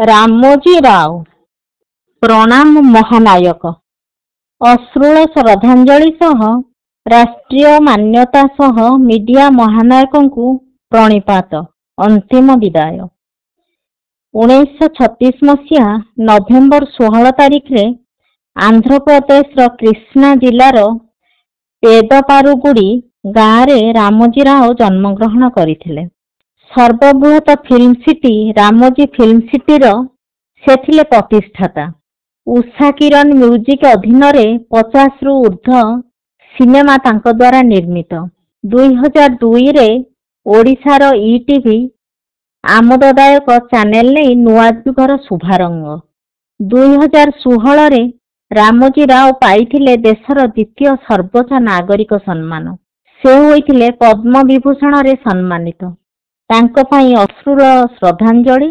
ରାମୋଜୀ ରାଓ। ପ୍ରଣାମ ମହାନାୟକ। ଅଶ୍ରୁଳ ଶ୍ରଦ୍ଧାଞ୍ଜଳି ସହ ରାଷ୍ଟ୍ରୀୟ ମାନ୍ୟତା ସହ ମିଡିଆ ମହାନାୟକଙ୍କୁ ପ୍ରଣିପାତ, ଅନ୍ତିମ ବିଦାୟ। 1936 ମସିହା ନଭେମ୍ବର 16 ତାରିଖରେ ଆନ୍ଧ୍ରପ୍ରଦେଶର କ୍ରିଷ୍ଣା ଜିଲ୍ଲାର ପେଦପାରୁଗୁଡ଼ି ଗାଁରେ ରାମୋଜୀ ରାଓ ଜନ୍ମଗ୍ରହଣ କରିଥିଲେ। ସର୍ବବୃହତ ଫିଲ୍ମ ସିଟି ରାମୋଜୀ ଫିଲ୍ମ ସିଟିର ସେ ଥିଲେ ପ୍ରତିଷ୍ଠାତା। ଉଷା କିରଣ ମ୍ୟୁଜିକ୍ ଅଧୀନରେ 50ରୁ ଊର୍ଦ୍ଧ୍ୱ ସିନେମା ତାଙ୍କ ଦ୍ୱାରା ନିର୍ମିତ। 2002ରେ ଓଡ଼ିଶାର ଇଟିଭି ଆମୋଦଦାୟକ ଚ୍ୟାନେଲ ନେଇ ନୂଆ ଯୁଗର ଶୁଭାରମ୍ଭ। 2016ରେ ରାମୋଜୀ ରାଓ ପାଇଥିଲେ ଦେଶର ଦ୍ୱିତୀୟ ସର୍ବୋଚ୍ଚ ନାଗରିକ ସମ୍ମାନ। ସେ ହୋଇଥିଲେ ପଦ୍ମବିଭୂଷଣରେ ସମ୍ମାନିତ। ତାଙ୍କ ପାଇଁ ଅଶ୍ରୁଳ ଶ୍ରଦ୍ଧାଞ୍ଜଳି।